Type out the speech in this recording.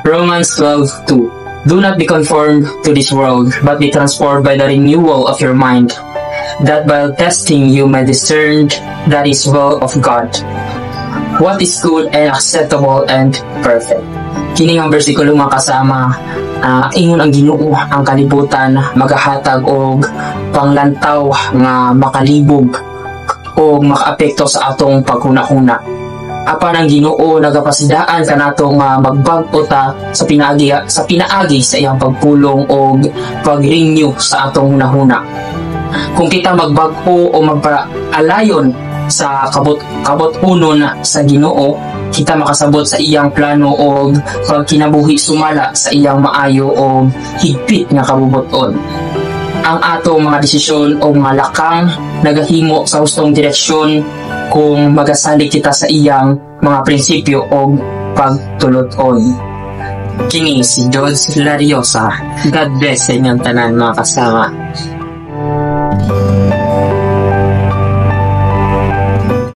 Romans 12:2. Do not be conformed to this world, but be transformed by the renewal of your mind, that by testing you may discern that is will of God, what is good and acceptable and perfect. Kini nga bersikulo, mga kasama, ingon ang Ginoo, ang kalibutan magahatag og panglantaw nga makalibog o makaapekto sa atong paghuna-huna. Apan ang Ginoo nagapasidaan kanato nga magbag-o ta sa pinaagi sa iyang pagpulong og pag-renew sa atong hunahuna. Kung kita magbag-o o magpaalayon sa kabut-unon sa Ginoo, kita makasabot sa iyang plano og pagkinabuhi sumala sa iyang maayo og higpit nga kabubuton. Ang atong mga desisyon o mga lakang nagahimo sa hustong direksyon kung magasalig kita sa iyang mga prinsipyo o pagtuluton. Kini si George Lariosa. God bless sa inyong tanan, mga kasama.